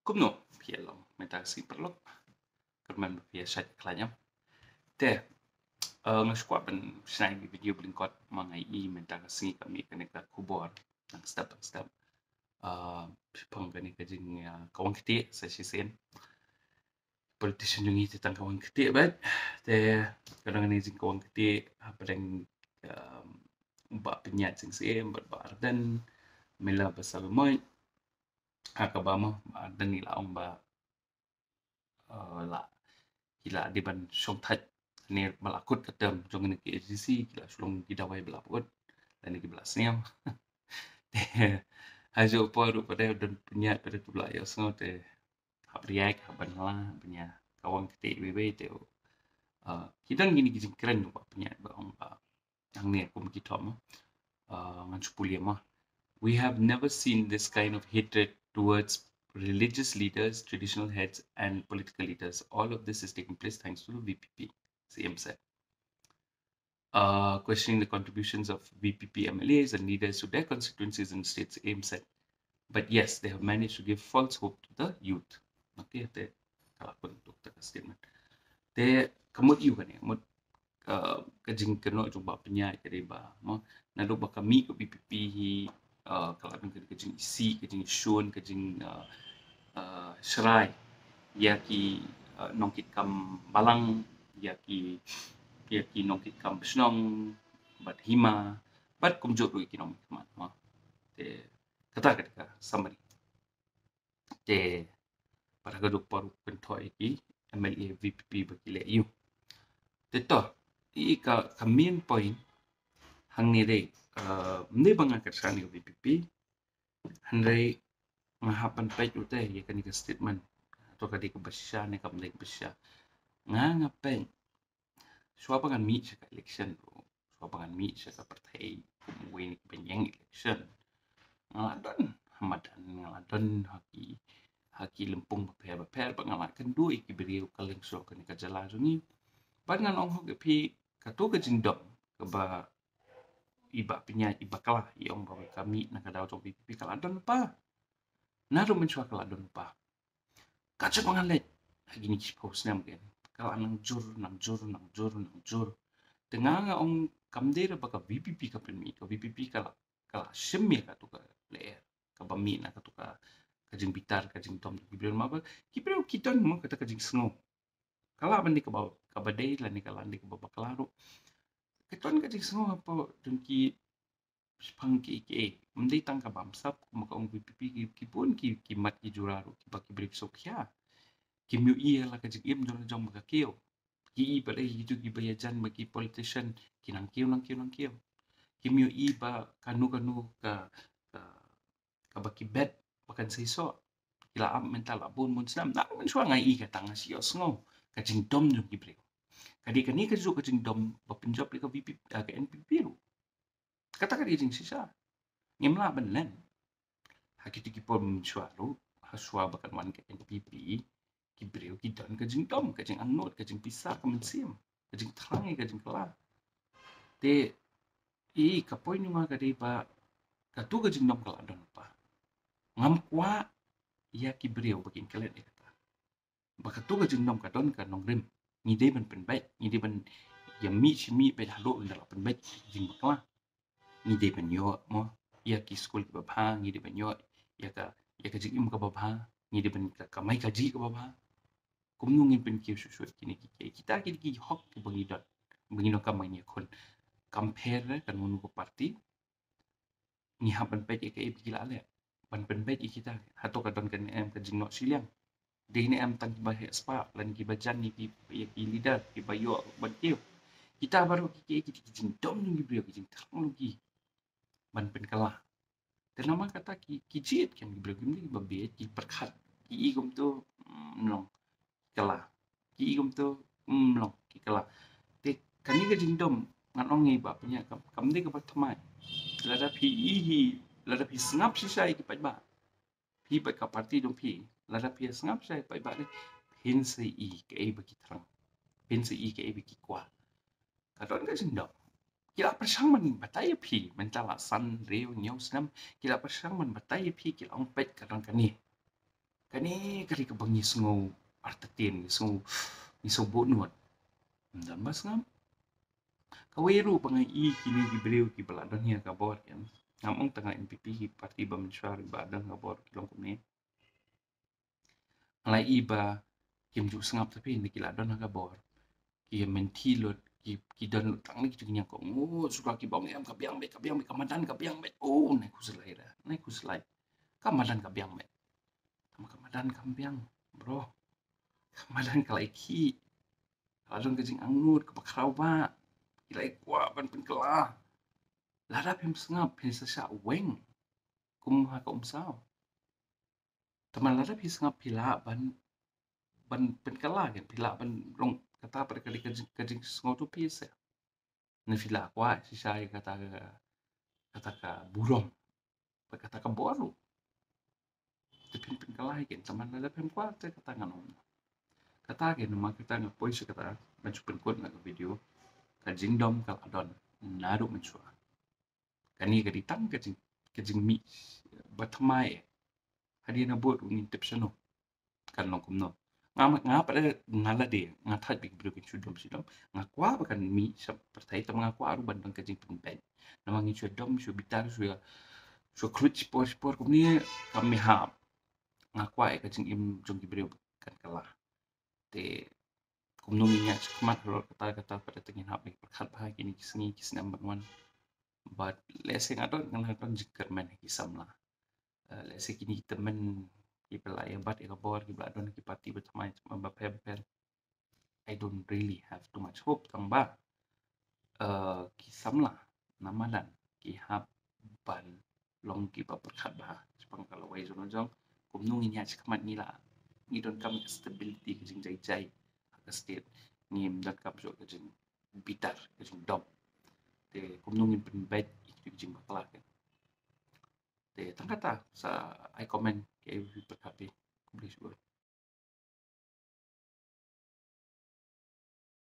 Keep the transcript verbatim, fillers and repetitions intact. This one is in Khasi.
Kumno phi ïa long mynta ka sngi paralok? Kyrmen ba phi ïa shait khlaiñ em. Te, eh, nga shu kwah ban shna ïa ki video ba lyngkot, ma nga ïohi mynta ka sngi ka mih kane ka khubor tang step tang step. Eh, shaphang kane ka jing, eh, kawang ktieh sa shisien. Politician jong ngi te tang kawang ktieh beit. Te ka dang kane jing kawang ktieh hapdeng, um, Bah Pynïaid Sing Syiem bad Bah Ardent, mynta ba sa ba mih. Ha kaba mo Bah Ardent i la ong ba, eh, la, ki la dei ban shong thait ne ba la kut ka term jong kane ka K H A D C, ki la shu long ki dawai ba la put lane ki ba la sniew. Te ha ju por ruh pat de don pynïaid pat de tu ba la ïohsngew te hap react, hap ban la, ban ïa kawang ktieh iwei iwei te, eh, ki don kine ki jingkren ba pynïaid ba ong ba hangne kum ki thom, eh, ngan shu pule mo. We have never seen this kind of hatred towards religious leaders, traditional heads, and political leaders. All of this is taking place thanks to the V P P, Syiem said. Uh, questioning the contributions of V P P M L As and leaders to their constituencies and states, Syiem said. But yes, they have managed to give false hope to the youth. Okay, te ka la pynbna tu ka statement. Te ka mut ïa kane, mut, uh, ka jingkynnoh jong Bah Pynïaid ka dei ba mo, naduh ba ka mih ka V P P hi, uh, ka la don ka, ka jingisih, ka jingshun, ka jing, uh, uh, shrai ïa ki, uh, nongkitkam balang, ïa ki, ïa ki nongkitkam shnong bad hima bad kumjuh ruh ïa ki nongmihkhmat mo. Te kata ka dei ka summary. Te para ka duk paru kynthoh ïa ki M L A V P P ba ki leh ïa u. Te to, i ka, ka main point hangne dei, uh, ym dei ba nga kyrshan ïa ka V P P, hynrei nga hap ban peit u te ïa kane ka statement. To ka dei kaba shisha ne kam dei kaba shisha. Nga, nga peit shuwa ba ngan mih sha ka election ruh, shuwa ba ngan mih sha ka pyrthei kum uwei na kiba ïeng election, nga la don ha madan, nga la don ha ki, ha ki lympung bapher bapher, bad nga la kynduh ïa ki briew kylleng sha kane ka jylla jong ngi. Bad ngan ong hok ïa phi, kato ka jingdom kaba i Bah Pynïaid i bakla, i ong ba ka mih na ka daw jong V P P, ka la don lypa. Naduh mynshuwa ka la don lypa. Ka jop ba nga leit ha kine ki shiphew snem kein, ka la nang jur, nang jur, nang jur, nang jur. Te nga, nga ong kam dei re ba ka V P P ka pynmih, ka V P P ka la, ka la shim ïa kato ka lyer kaba mih na kato ka, ka jingbitar, ka jingdom ki briew, namar ba ki briew ki don mo kata ka jingsngew. Ka lah ban dei kaba, kaba dei lane ka lah ban dei kaba bakla ruh. Ka don ka jingsngew hapoh jong ki shaphang kiei kiei. Ym dei tang ka bamsap, kum ka ong V P P, ki, ki bun ki, ki mat ki jura ruh, kiba ki briew ki sngewkhia. Kim ïohi ïa la ka jingim jong la jong ba ka kiew. Ki i pat de kito kiba ïajan ba ki politician ki nang kiew, nang kiew, nang kiew. Kim ïohi ba kano kano ka, ka, kaba ki bet ba kan seisoh. Ki la ap mynta la bun bun snem. Naduh mynshuwa nga i kata, nga shu ïohsngew ka jingdom jong ki briew. Ka dei kane kajuh ka jingdom ba pynjop ïa ka V P P, ah, ka N P P ruh. Kata ka dei ka jingshisha. Ngim lah ban len. Ha kito ki por mynshuwa ruh, ha shuwa ba kan wan ka N P P, ki briew ki don ka jingdom, ka jingangnud, ka jingpisa, ka mynsiem, ka jingthrang, ka jingkylla. Te i ka point jong nga ka dei ba kato ka jingdom ka la don lypa. Ngam kwah ïa ki briew ba kin klet ïa kata. Ba kato ka jingdom ka don ka nongrim. Ngi dei ban pynbeit, ngi dei ban ïa mih shi mih beit haduh ynda la pynbeit jingbakla. Ngi dei ban ïoh mo ïa ki skul kiba bha, ngi dei ban ïoh ïa ka, ïa ka jingim kaba bha, ngi dei ban ka, kamai kajih kaba bha. Kumno ngin pynkiew shuh shuh kine ki, ki, kita ki, ki hok kiba ngi don, ba ngi donkam ba ngi ïakhun. Kam pher re kano kano ka party, ngi hap ban peit ïa kaei ba ki la leh ban pynbeit ïa kita. Hato ka don kane em ka jingnoh shiliang? Dei ne em tang kiba heh spah lane kiba jan ïa ki, ïa ki leader kiba ïoh ban kiew? Kita baroh ki, ki, ki, ki jingdom jong ki briew, ki jingthrang jong ki ban pynkylla. Te namar kata ki, ki jied kein ki briew, kim dei kiba bieit, ki pyrkhat, ki i kumto, mm, ym long ki kylla. Ki i kumto, mm, ym long ki kylla. Te kane ka jingdom ngan ong ïa i Bah Pynïaid kam, kam dei kaba thymmai. Lada phi i hi, lada phi sngap shisha ïa ki paidbah, phi pat ka party jong phi, lada phi sngap shisha ïa ki paidbah ne, phin sa i kaei ba ki thrang, phin sa i kaei ba ki kwah. Ka don ka jingdom. Ki la pyrshang ban batai ïa phi mynta la san, hynriew, hynñiew snem, ki la pyrshang ban batai ïa phi, ki la ong peit ka don kane. Kane ka dei kaba ngi sngew artatien, ngi sngew, ngi sngew buh nud. Ym don ba sngap. Kawei ruh ba nga i kine ki briew kiba la don ha ka bor, kan. Ngam ong tang ha N P P, ki parti ba mynshuwa ruh ba don ha ka bor ki long kumne. Nga la i ba kim ju sngap, tapi hynda ki la don ha ka bor, ki mynthi lut, ki, ki don lut tang na ki jingñiang ko. Ngut shuh ki ba ong, em, ka biang beit, ka biang beit, ka madan ka biang beit. Oh, nai khuslai da, nai khuslai. Ka madan ka biang beit. Tang ma ka madan kam biang, bro. Ka madan ka la ïakhih. Ka la don ka jingangnud kaba khraw bha. Ki la ïa kwah ban pynkylla. Lada phim sngap, phin sa shah weng kum ha ka Umsaw. Tangba lada phi sngap, phi lah ban, ban pynkylla, kan, phi lah ban long. Kata pat ka dei ka jing, ka jingsngewthuh phi seh. Ne phi lah kwah shisha ïa kata ka, kata ka burom, bad kata ka bor ruh. Te phin pynkylla hi, kan, tangba lada phim kwah te kata ngan ong. Kata, kan, namar kata nga poi sha kata, ban shu pynkut na ka video. Ka jingdom ka la don naduh mynshuwa. Kane ka dei tang ka jing, ka jingmih ba thymmai. Hadien nabud ruh ngin tip shano kan long kumno. Nga, nga pat, nga lade, nga thait ba ki briew kin shu dom shu dom. Nga kwah ba kan mih sha pyrthei, tangba nga kwah ruh ban don ka jingpynbeit. Namar ngin shu dom, shu bitar, shu, shu khluit shipor shipor kumne, kam mih hap. Nga kwah ïa ka jingim jong ki briew kan kylla. Te kumno ngin ïaid shakhmat halor kata, kata pat te ngin hap ban pyrkhat bha kine ki sngi ki snem ban wan. Bad lehse nga don, nga don jingkyrmen ha ki samla. Eh, lehse kine ki tymmen kiba la ïa bat ïa ka bor, kiba la don ki parti ba thymmai, thymmai bapher bapher, I don't really have too much hope, tangba, eh, ki samla na madan ki hap ban long kiba pyrkhat bha shaphang ka lawei jong jong. Kumno ngin ïaid shakhmat, ngi la, ngi donkam ka stability, ka jingjai jai ha ka state. Ngim donkam shuh ka jingbitar, ka jingdom. Te kumno ngin pynbeit ïa ki jingbakla, kan. Te tang kata, sa ai comment kaei ba phi pyrkhat, phi. Khublei shibun.